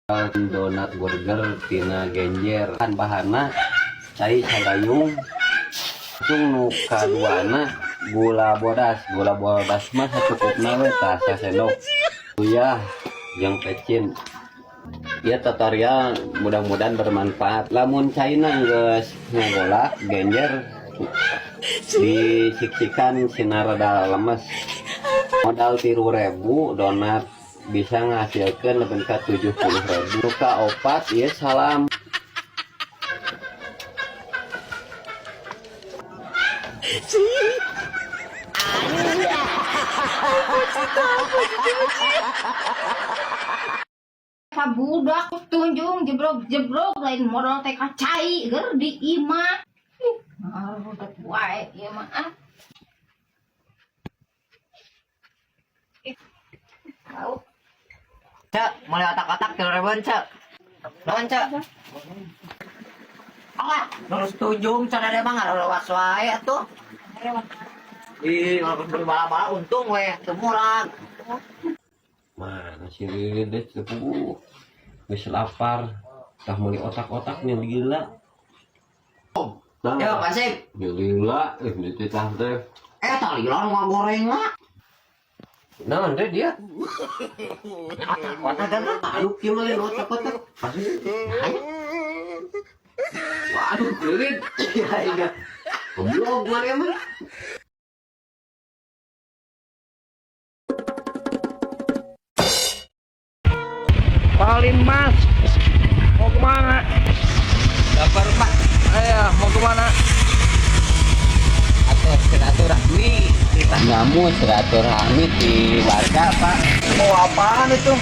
Donat burger tina genjer kan bahanna cai sagayung. Langsung nu kaduana gula bodas, gula bodas mah sacukupna we, tah sasendok, uyah jeung pecin. Ya, tutorial mudah-mudahan bermanfaat. Lamun caina geus ngagolak, genjer disiksikan sina rada lemes. Modal 3.000 donat bisa ngahasilkan lebih ke 70.000. Nu kaopat ieu salam. Ka budak tunjung jebrog-jebrog, lain modal teh ka cai ger di imah. Ih, ngarudet wae ieu mah, ah. Ih, bau. Cak, mulai otak-otak 3 ribuan, Cak. Naon, Cak? Ah, terus tunjung cara ada mah ngarewas wae atuh. Ih, kalau beli bala-bala untung we, teu murah. Mana si Riri deh, cepu. Geus lapar. Tah meuli otak-otaknya gila. Nah, Yo, Pasip. Gila, eh dititah teh. Eh, tali lah nu goreng mah. Naon deh dia? Otak-otak kan? Aduh, kieu mah lain otak-otak. Pasti. Waduh, Ririn. Iya, iya. Goblok mana mah. Palin, Mas, mau kemana? Lapar, Pak. Ayo, mau kemana? Atur silaturahmi. Kita ngamu silaturahmi di warga, Pak. Mau apaan itu?